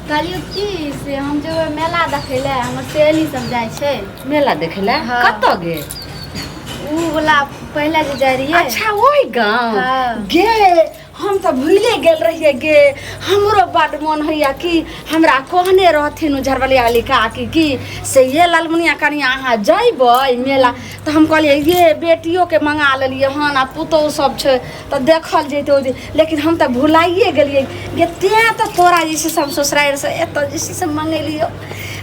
कहलियौ की से हम जेबै मेला देखै लए, हमर सहेली सब जाइ छै। मेला देखै लए? हाँ। कतऽ गे? उ वाला पहिले जे जाइ रहियै। अच्छा, ओहि गाँव? हाँ। गे, हम तऽ भूले गेल रहियै गे। हमरो बड्ड मन होइया कि हमरा कहने रहथिन उ झरबलिया वाली काकी कि से ये ललमुनिया कनिया, अहाँ जयबै मेला? तऽ हम कहलियै, ये बेटियोके मंगा लेलियै हन आ पुतोहु सब छै तऽ देखल जैतै ओहि दिन। लेकिन हम तऽ भुलाइए गेलियै गे। तेँ तऽ तोरा जे छै से हम ससुरारिसँ एतऽ जे छै से मंगेलियौ।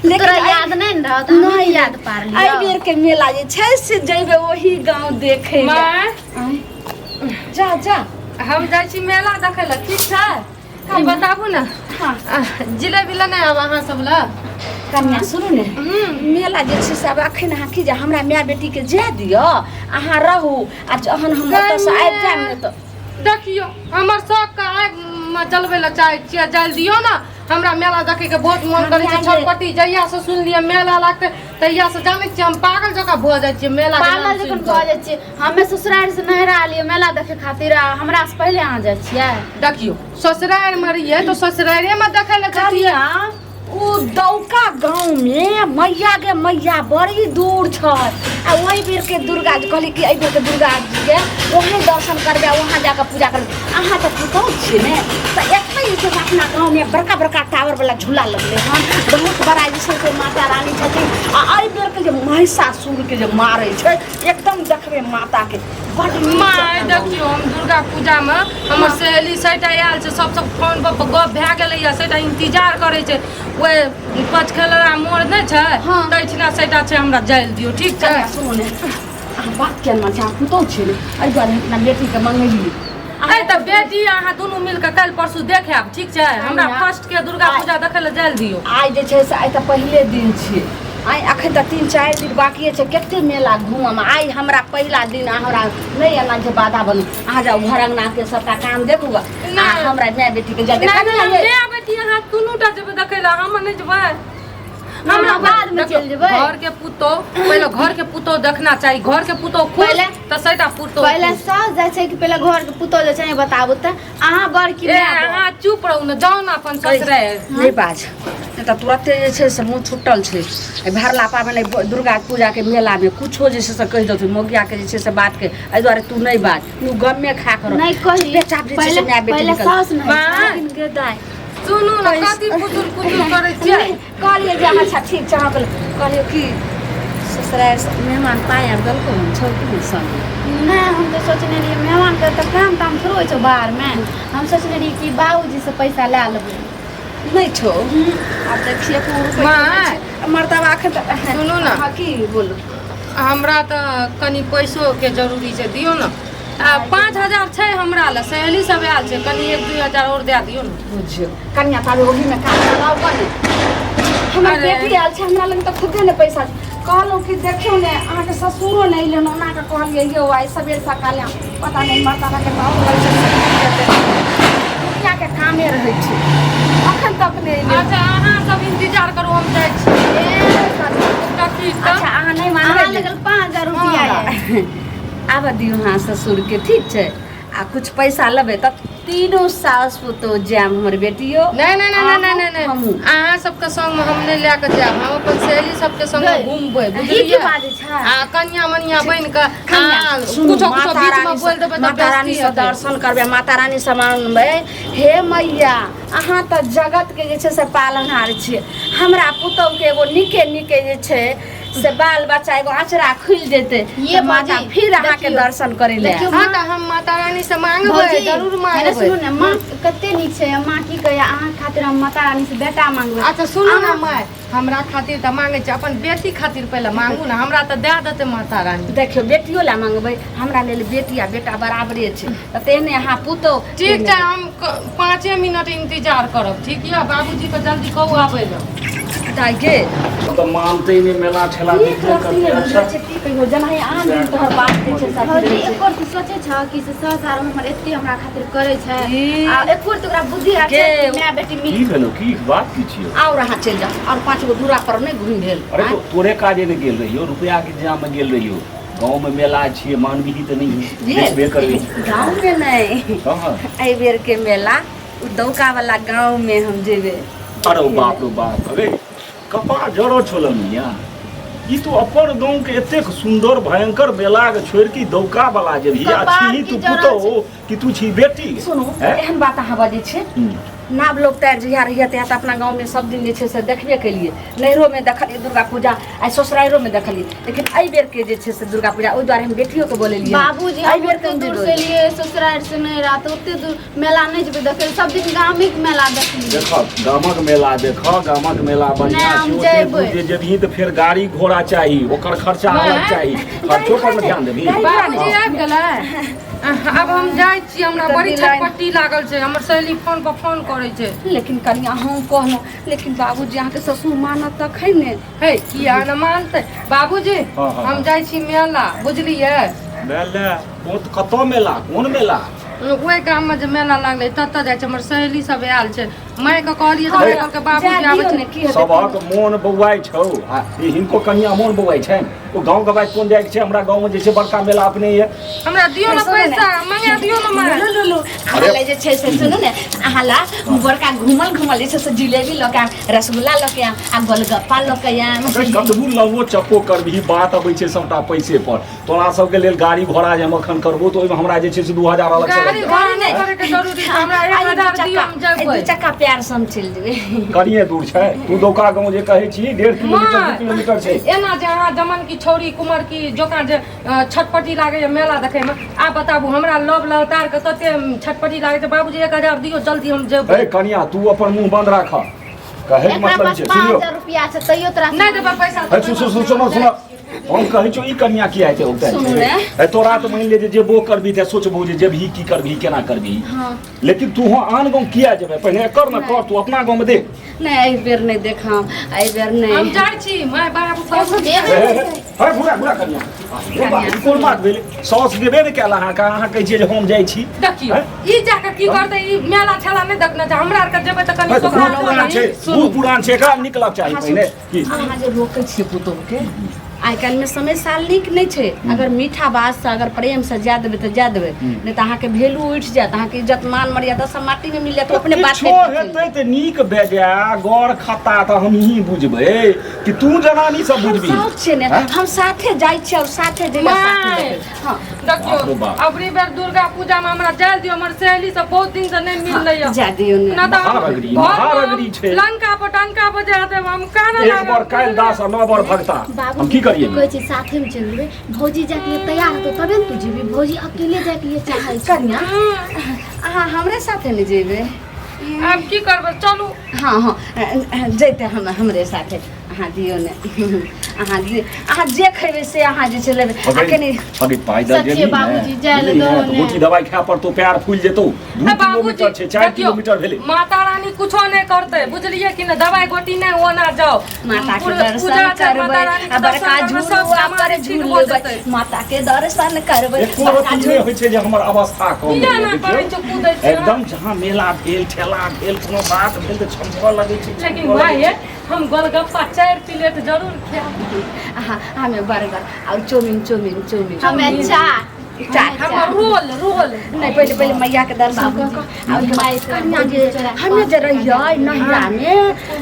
लेकिन तोरा याद नहि ने रहत, हम नहि याद पारलियौ। एहि बेर के मेला जे छै से जइबै ओही गाँव देखै लए। माय। जा जा। हम जाइ छी मेला देखै लए, ठीक छै? ई बताबू ने। हाँ। जिलेबी लेने आब अहाँ सब लए। कन्या, सुनू ने, मेला जे छै से आब अखन अहाँ की जे हमरा माय बेटीके जाय दिअ, अहाँ रहू आ जहन हम ओतऽसँ आबि जायब ने तऽ देखियौ, हमर शौकके आगिमे जलबै लए चाहै छियै। जल दियौ ने, हमरा मेला देखैके बहुत मन करै छै। छटपटी जहियासँ सुनलियै मेला लागतै, तहियासँ जानै छियै, हम पागल जकाँ भऽ जाइ छियै मेला के नाम पागल जखन सुनि भऽ कऽ। जाइ छियै। हमे ससुरारि से नहिरा एलियै मेला देखै खातिर आ हमरा से पहिले अहाँ जाइ छियै? देखियौ, ससुरारिमे रहियै तऽ ससुरारिमे देखै लए जैतियै। कनिया, ओ दौका गाँवमे मैया गे मैया बड़ी दूर छै आ ओहि बेरके दुर्गा जी कहली कि एहि बेरके दुर्गा जीके वहीं दर्शन करबै आ वहाँ जाकऽ पूजा करबै। अहाँ तऽ पुतहु छियै ने, तऽ एतऽ जे छै से अपना गाँवमे बड़का बड़का टावरवला झूला लगलै हन। बहुत बड़ा जे छै से माता रानी छथिन आ एहि बेरके जे महिषासुरके जे मारै छै, एकदम देखबै माताके बड्ड नीक छै माय। अपना गाँवमे। देखियौ, हम दुर्गा पूजामे हमर सहेली सैटा आयल छै, सब सब फोन पर गप भए गेलैया, सैटा इंतजार करै छै। ओहि पचखेलरा मोड़ नहि छै? हाँ। तहिठिना सैटा छै, हमरा जाय दियौ, ठीक छै? कनिया, सुनू ने, अहाँ बात किया नहि मानै छी? अहाँ पुतहु छियै ने, एहि दुआरे हम अपना बेटीके मंगेलियै। अरे तऽ बेटी, अहाँ दुनू मिल कऽ काल्हि परसू देख आयब, ठीक छै? हमरा कनिया, फर्स्ट के दुर्गा पूजा देखै लए जाय दियौ। आइ जे छै से आइ तऽ पहिले दिन छियै। आइ अखन तऽ 3-4 दिन बाकिए छै, कते मेला घूमम। आइ हमरा पहिला दिन, आ हमरा नहि एना जे बाधा बनू। अहाँ जाउ, घर अङ्गनाके सबटा काम देखू आ नहि। हमरा माय बेटीके जा नहि नहि। देखा। माय बेटी अहाँ दुनू टा जेबै देखै लए, हम नहि जेबै। हमरा बाद में चलि जेबै। घर के पुतोह पहिले, घर के पुतोह देखना चाही। घर के पुतोह खुश तऽ सैटा पुतोह पहिले खुश। सास जाइ छै कि पहिले घर के पुतोह जाइ छै, बताबू तऽ? अहाँ बड़ कि ए माय बड़? अहाँ चुप रहू ने, जाउ ने अपन ससुरारि। नहि बाज, नहि तऽ तुरते जे छै से मुँह छुटल छै। एहि भरला पाबनि, एहि दुर्गा पूजाके मेलामे कुछो जे छै से कहि देतै मौगियाके जे छै से बातके। एहि दुआरे तू नहि बाज, तू गमे खा कर नहि कही। चुपेचाप जे छै से पहिले माय बेटी पहिले निकल। सास नहि माँ। लेकिन गे दाइ। सुनू ने, कथी फुसुर फुसुर करै छियै? कहलियै जे अच्छा ठीक छै। अहाँ कहलियै कि ससुरारि से मेहमान पाइ आर देलकौ हन, छौ कि नहि संगे? नहि, हम तऽ सोचने रहियै, मेहमानके तऽ काम ताम थोड़े होइ छै बाहरमे। हम सोचने रहियै कि बाबूजीसँ पैसा लए लेबै। नहि छौ? आब देखिए को रुपैआ माँ। नहि छै। मर्दबा एखन तऽ सुनू ने। हाँ, की बोलू? हमरा तऽ कनि पैसोके जरूरी छै, दियौ ने। आ 5000 छै हमरा लए, सहेली सब आयल छै, कनि 1-2 हजार आओर दए दियौ ने। बुझियौ कनिया, ताबे ओहीमे काम चलाउ बने। हमर अरे। बेटी आयल छै, हमरा लग तऽ खुदे नहि पैसा छै। कहलहुँ कि देखियौ ने, अहाँके ससुरो नहि अयलै हन। ओना कऽ कहलियै यौ, आइ सबेर सकाल पता नहि मर्दानाके तऽ आओर रहै छै, दुनियाके कामे रहै छै, अखन तक नहि अयलै। अच्छा, अहाँ सब इंतजार करू, हम जाइ छी। ठीक तऽ। अच्छा, अहाँ नहि मानबै? अहाँ लगल 5000 रुपया यऽ। आबऽ दियौ अहाँ ससुरके, ठीक छै? आ कुछ पैसा लेबै तऽ तीनू सास पुतोह जायब, हमर बेटियो नहि नहि नहि नहि नहि नहि। हमहूँ। अहाँ सबके संगमे हम नहि लए कऽ जायब, हम अपन सहेली सबके संग गै, घूमबै। ई की बुझलियै? बाजै छै? आ कनिया मनिया बनि कऽ कनिया, आ सुनू, कुछो कुछो माता बीचमे रानी बोलि देबै तऽ माता रानी बेइज्जती से हेतै। दर्शन करबै, माता रानी से मानबै, हे मैया, अहाँ तऽ जगतके जे छै से पालनहार छियै। हमरा पुतहुके एगो नीके नीके जे छै से बाल बच्चा, एगो अचरा खुलि जेतै ये तऽ माता भौजी, फिर अहाँके देखियौ, दर्शन करै लए। देखियौ। हँ, तऽ हम माता रानी से मांगबै। भौजी, जरूर हेने मांगबै। सुनू ने, माँ कते नीक छै। माँ की कहैया, अहाँ खातिर हम माता रानी से बेटा मांगबै। अच्छा सुनू ने माय, हमरा खातिर तऽ मांगै छै, अपन बेटी खातिर पहिले मांगू ने, हमरा तऽ दए देतै माता रानी। देखियौ, बेटियो लए मांगबै। हमरा लेल बेटी आ बेटा बराबरे छै, तऽ तेहने अहाँ पुतहु। ठीक छै, हम 5 मिनट इंतजार करब, ठीक यऽ? बाबूजी के जल्दी कहू आबै लए। दाइ गे। तऽ मानते नहि, मेला ठेला एक देखबे रत्ती करतै। नहि अच्छा। बुझै छै, की कहियौ, जेनाहि आन दिन तोहर बाप जे छै साथी भौजी, रहै छै। एको रत्ती सोचै छ कि से सास आर हमर एते हमरा खातिर करै छै ई। आ एको रत्ती ओकरा बुद्धि आर छै के? कि माय बेटी मिल की भेलौ? की बात की छियौ? आओर अहाँ चलि जाउ, आओर पाँच गो दूरा पर नहि घुमि भेल? अरे तो तोरे काजे ने गेल रहियो, रुपया के इंतजाम में गेल रहियो। गाँव में मेला छियै, मानबही तऽ नहीं? देखबे करबी। गाँव में नहि। कहाँ? एहि बेर के मेला उ दौका वाला गाँव में हम जेबै। अरे बाप रे बाप, अरे कपार जड़ो छो मिया। ई तो अपन गाँव के एतेक सुंदर भयंकर मेला के छोड़ के दौका वाला जे भी आ कपार छी की तू जड़ल पुतोह कि तू छी बेटी। सुनू, हैं? एहन बात अहाँ बजै छियै। नाव लोग तैर जहिया रहिए तहिया तऽ अपना गाँवमे सब दिन जे छै से देखबे केलियै, नैहरोमे देखलियै दुर्गा पूजा, आइ ससुराइरोमे देखलियै, लेकिन एहि बेरके जे छै से दुर्गा पूजा ओहि दुआरे हम बेटियोके बोलेलियै। बाबूजी, एहि हम बेर ओते दूर से एलियै, ससुरारि से नहि रहा तऽ ओते दूर मेला नहि जेबै देखै, सब दिन गामेके मेला देखलियै। देख गामक मेला, देख गामक मेला बढ़िया नहि, हम छै। ओते जेबै। दूर जे जेबही तऽ फेर गाड़ी घोड़ा चाही, ओकर खर्चा अलग चाही, खर्चो पर ने ध्यान देबही। बाबूजी आबि गेलै, आब हम जाइ छी, हमरा बड़ी छटपटी लागल छै, हमर सहेली फोन पर फोन करै छै। लेकिन कनिया हम कहलहुँ, लेकिन बाबूजी अहाँके ससुर मानत तखन ने। हे किया ने मानतै बाबूजी? हाँ, हाँ, हम हाँ। जाइ छी मेला, बुझलियै? मेला कोन, कतऽ मेला, कोन मेला? ओहि गाममे जे मेला लागलै ततऽ जाइ छै, हमर सहेली सब आयल छै। मायके कहलियै तऽ माय कहलकै बाबूजी जाय आबै दियौ छै। ने, की हेतै? सबहक मोन बौआइ छौ आ ई हिनको कनिया मोन बौआइ छनि। ओ गाँव गवाइ कोन जाइके छै? हमरा गाँवमे जे छै बड़का मेला अपने यऽ। हमरा दियौ ने सुनू ने। पैसा मंगा दियौ ने माय। लू लू लू, अहाँ लए जे छै से सुनू ने, अहाँ ला बड़का घूमल घूमल जे छै से जिलेबी लऽ के आयब, रसगुल्ला लऽ के आयब आ गोलगप्पा लऽ के आयब। अरे कतबू लवो चप्पो करबही, बात अबै छै सबटा पैसे पर। तोरा सबके लेल गाड़ी घोड़ा जे हम अखन करबो तऽ ओहिमे हमरा जे छै से 2000 अलग से गाड़ी लागि घोड़ा नहि करैके जरूरी छै, हमरा आ ई 1000 दियौ, हम दू चक्का, ई जेबै। दू चक्का प्यार से हम चलि जेबै। जायत। कनिये दूर छै, तू दौका गाँव जे कहै छी 1.5 किलोमीटर 2 माय, किलोमीटर छै। एना जे अहाँ जमन की छौरी कुमर की जोका जे छटपटी लागैए मेला देखैमे, आब बताबू हमरा लव लतार के तते छटपटी लागै छै। बाबूजी 1000 दियौ जल्दी, हम जेबै। हे कनिया, तू अपन मुंह बंद राख। कहै के एकरा मतलब पास छै, सुनियो 5000 रुपया छै तैयो तोरा नहि देबै पैसा। हे सुन सुन सुन सुनो सुनो, हम कहै छौ ई कनिया किया हेतै औतै? सुनू ने। हे तोरा तऽ मानि ले जे जेबो करबी तऽ सोचबो जे जेबही की करबही केना करबही, हाँ। लेकिन तू हँ आन गाँव किया जेबै? पहिने एकर ने कर, तू अपना गाँव में देख। नहि, एहि बेर नहि देखब, एहि बेर हम नहि। जाइ छी माय बाबू बाबू। हे, हे, हे, घुरा घुरा कनिया, हे बाप, ई कोन बात भेलै? साउस देबे ने कयल अहाँके, अहाँ कहै छियै जे हम जाइ छी। देखियौ हैं? ई जाके की करतै? ई मेला ठेला नहि देखने छै, हमरा आरके जेबै तऽ कनि हे, तऽ ओकरा बूढ़ पुरान छै, बूढ़ पुरान छै, एकरा निकलक चाही पहिने की? अहाँ जे रोकै छियै पुतोहके, आइ काल्हिमे समय साल नीक नहि छै। अगर मीठा बातसँ अगर प्रेमसँ जाय देबै तऽ जाय देबै, नहि तऽ अहाँके वैल्यू उठि जायत, अहाँके इज्जत मान मर्यादा सब माटीमे मिल जायत। अपने बात किछो हेतै तऽ नीक बेजाय गौर खता तऽ हमही बुझबै कि तू जनानी सब हम बुझबी? साउथ छियै ने। हैं? हम साथे जाइ छियै और साथे जेबै, साथे माय। देखबै। हँ। बाप रे देखियौ बाप। अबरी बेर दुर्गा पूजा में हमरा जाय दियौ, हमर सहेली सब बहुत दिन से नहि मिललै हँ, जाय दियौ ने। ना तऽ हम महारगरी, घरमे महारगरी छै। लंका पर टंका बजा देब हम कानऽ एक लागब। बार काल्हि दास आ 9 बार भगता। बाबू, हम की करियै? कहै छै साथे में चलि जेबै, भौजी जाके लिए तैयार हेतौ तबे ने तू जेबी। भौजी अकेले जाके लिए चाहै छै। कनिया, अहाँ हमरे साथे ने जेबै? आब की करबै, चलू। हँ हँ, जैते हम हमरे साथे। अहाँ दियौ ने, अहाँ जे अहाँ जे खैबै से अहाँ जे छै लेबै आ कनि अरे पैदल सच्चे जेबही ने, बाबूजी, जाय लए बुझलिही दहो ने, तऽ ने। गोटी दवाई खाय पड़तौ, पैर फूलि जेतौ। 2 ए बाबूजी, किलोमीटर छै, 4 देखियौ, किलोमीटर भेलै। माता रानी कुछो नहि करतै, बुझलियै कि नहि? दवाई गोटी नहि, ओना जाओ। माता के पूरा- पूजा दर्शन छै, माता करबै रानी के आ बड़का दर्शन करबै, सब झूलुआ सामान पर ठीक भऽ झूलबै, जेतै। माता के दर्शन करबै, एको बड़का रत्ती नहि होइ छै जे हमर अवस्था कम किया भेलै, ना देखियौ। करै छौ, कूदै छै? एकदम जहाँ मेला भेल ठेला भेल कोनो बात भेल तऽ छमकऽ लगै छै, लेकिन छमकऽ भाई लगै छै। हम गोलगप्पा 4 प्लेट जरूर खायब। अहाँ हमे बर्गर और चाउमीन चाउमीन चाउमीन। हमे चाट। चाट। हम रोल रोल। नहीं, पहले पहले मैया के दर्शन कऽ कऽ आ ओहिके बाद कनिया जे हमे जे रहियै नहिरा मे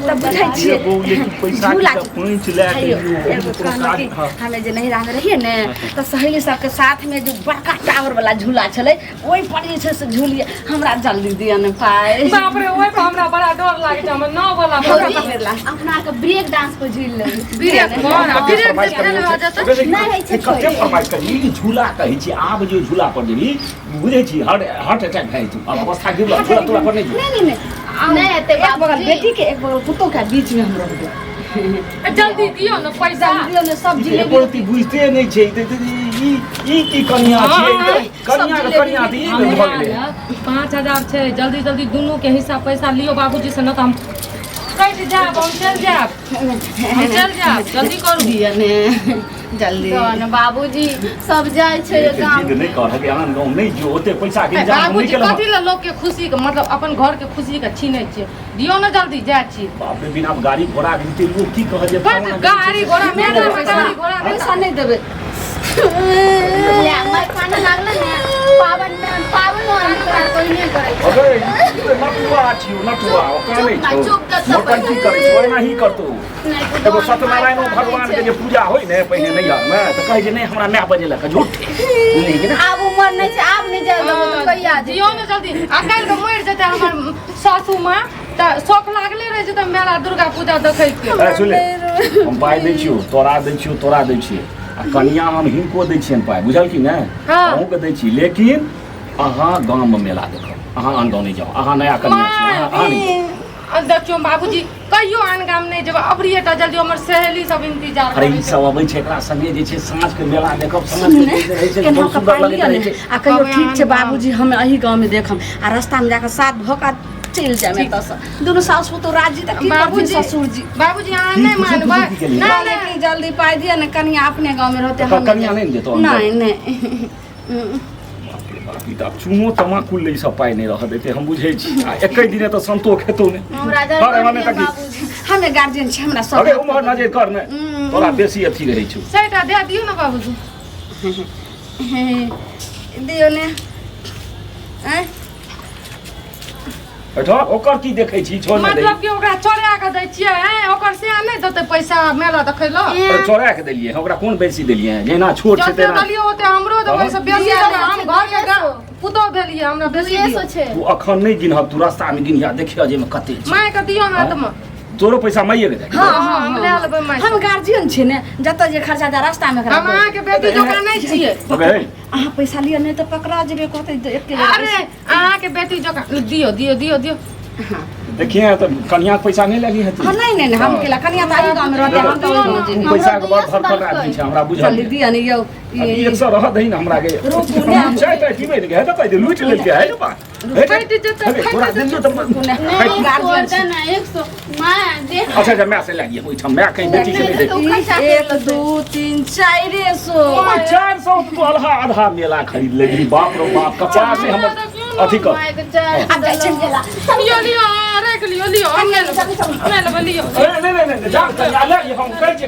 तऽ बुझै छियै ये बौआ, लेकिन पैसा झूला के तऽ पैंच लए के हेयौ, लियौ, एगो कोनो कहलहुँ काज कि हँ। हमे जे नहिरा मे रहियै ने तऽ सहेली सबके साथ मे जे बड़का टावर वाला झूला छलै ओहि पर जे छै से झूलियै। हमरा जल्दी दिअ ने पाइ। बाप रे, ओहि पर हमरा बड़ा डर लागै छै, हमर नाव वाला भौजी, बड़ा पकड़ला। अपना के ब्रेक डांस पर झूल लेबै। ब्रेक पर आ कते ब्रेक फरमाइश जे फेल भऽ जेतै। करियौ छै। नहि होइ छै। कते फरमाइश करी, ई झूला कहै छी, आब जे झूला पर जेबही बुझै छी हार्ट अटैक भए जेतौ। आब अवस्था गिरल, झूला तूला पर नहि झूल। नहीं नहीं नहीं, नहि हेतै एक बगल बाबूजी। बेटी के, एक बगल पुतोह के, बीच में हम रहबै। जल्दी दियौ ने पैसा। जल्दी दियौ ने सब एको जिलेबी। रत्ती बुझिते नहि छै। ई ई की कनिया छियै? ई तऽ कनिया के कनिया तऽ ई भऽ गेलै। 5000 छै, जल्दी जल्दी दुनू के हिस्सा पैसा लियौ बाबूजी से, न तऽ हम कटि जायब, हम चलि जायब, हम चलि जायब, जल्दी करू। दिअ ने जल्दी। तहन बाबूजी सब जाइ छै एते गाम। जिद नहि करहक, आन गाँव नहि जो, ओते पैसा के इंतजाम हम नहि बाबूजी, केलहुँ। कथी लए लोकके खुशी के, मतलब अपन घर के खुशी के छीनै छियै? दियौ ने जल्दी, जाइ छी। बाप रे, बिना गाड़ी घोड़ा के जेतै लोक की कहत जे बड फलाना गाड़ी घोड़ा, मेला में गाड़ी घोड़ा नहि। पैसा नहीं देबै। ले, माय कानऽ लागलै ने। पावन में पावन हम कोई नहीं करै छै। अबे ई तऽ नटुआ छियौ नटुआ ओ कानै चुप छौ चुप तऽ नौटंकी करै छौ एना ही करतौ। नहि, एगो सत्यनारायणो भगवान के जे पूजा होइ ने पहिने नैहर मे तऽ कहै जे नहि हमरा माय बजेलक झूठे नहि कि ने। आब उमर नहि छै, आब नहि जाय देबो तऽ कहिया जेतै? दियौ ने जल्दी, आ काल्हि के मरि जेतै हमर सासू माँ तऽ शौक लागले रहै जेतै मेला दुर्गा पूजा देखै के। ए, सुन ले, हम पाइ दै छियौ, तोरा दै छियौ, तोरा दै छियै आ कनिया हम हिनको दै छियनि पाइ, बुझल कि नहि? हाँ। अहूँके दै छी, लेकिन अहाँ गाममे मेला देखब, अहाँ आन गाँव नहि जाउ, अहाँ नया कनिया छी, अहाँ नहि जाउ। आ देखियौ बाबूजी, कहियो आन गाम नहि जेबै, अबरिये टा जल्दी, हमर सहेली सब इंतजार अरे करै ई छै। सब अबै छै एकरा संगे जे छै साँझ के मेला देखब, साँझ के जे रहै छै केना बहुत कऽ सुन्दर पाइ लगैत लिअ रहै ने छै। आ कहियो कहबै ठीक छै आन गाँव। बाबूजी, हम एही गाँवमे देखम आ रास्तामे जाकऽ साथ भऽ कऽ चलि जायब एतऽसँ। दुनू सासु पुतोह राजी तऽ की करथिन बाबूजी ससुरजी? बाबूजी अहाँ की नहि खुशी मानबै खुशी की केलियै? नहि कहले नहि कि जल्दी पाइ दिअ ने, कनिया अपने गाँवमे रहतै। तऽ हम कनिया नहि ने जेतौ? नहि नहि। बाप रे बाप, ई तऽ आब चूनो तमाकुल ले ई सब पाइ नहि रहऽ देतै, हम बुझै छी। आ एकै दिने तऽ संतोष हेतौ ने। हमरा कर, एना नहि जरूर तकी। बाबूजी। हमे गार्जियन छी, हमरा सब अरे उम्हर नजर कर ने, तोरा बेसी अथी रहै छौ। सैटा दए दियौ ने बाबूजी। दियौ ने। आँय? एठो ओकर की देखै छी, छोड़ ने दही। मतलब कि ओकरा चोरा के दै छियै हैं, ओकर से नहि देतै पैसा मेला देखै लए? अरे चोरा के देलियै हँ, ओकरा कोन बेसी देलियै हँ? जहिना छोट छै जते तेना देलियै ओते हमरो देबै से बेसी दुइए देबै। सौ हम छै, घर के दुइए सौ। पुतोह भेलियै, हमरा बेसी दुइए दियौ। सौ छै। तू अखन नहि गिनहक, तू रास्ता में गिनहिया, देखियह जे मे कते छै। माय के दियौ ने हाथमे। तोरो पैसा माइये के दे। हाँ हाँ, हम लए लेबै माय। हम गार्जियन छी ने, जतऽ जे खर्चा जा रास्ता में हम अहाँके बेटी जकाँ नहि छियै। अबे हे, अहाँ पैसा लिअ, नहि तऽ पकड़ा जेबै, कहतै जे एके बेर। अरे अहाँके बेटी जकाँ दियौ दियौ दियौ दियौ। देखिए तऽ कनिया के पैसा नहि लेली हती। हाँ, नहीं नहीं नहीं, हम केला कनिया तऽ एही गाँव में रहते, हम तऽ ओहि गाँव तू जेबै। पैसा के बड़ धड़फड़ आदमी छै, हमरा बुझल चल यऽ। दिअ ने यौ। अभी एक सौ रह दही ने हमरा के। रोकू ने। हम चाय ताय पीबै ने, हे तऽ कहै दे लूटि लेलकै है रे बा। हे रे, कटि जेतै, हे रे, तोरा कटि देलियौ तऽ नहि, एक सौ गार्जियन दे ने, 100 माय दे। अच्छा अच्छा, माय से लए लिअ ओहिठाम, माय कहीं बेटी के नहि दे। ओ खर्चा करि 1 लेतै। 2 3 400। 400 तू आधा आधा मेला खरीद लेबही, बाप रो बाप, कपड़ा से हमर अथी कर। माय के चारि आब जाइ छै मेला। लियो लियो, अहाँ राखि लियो, लियो, हम नहि लेबै, नहि लेबै, लियो। अरे नहीं नहीं नहीं, जा कनिया ले, हम कहै छियै।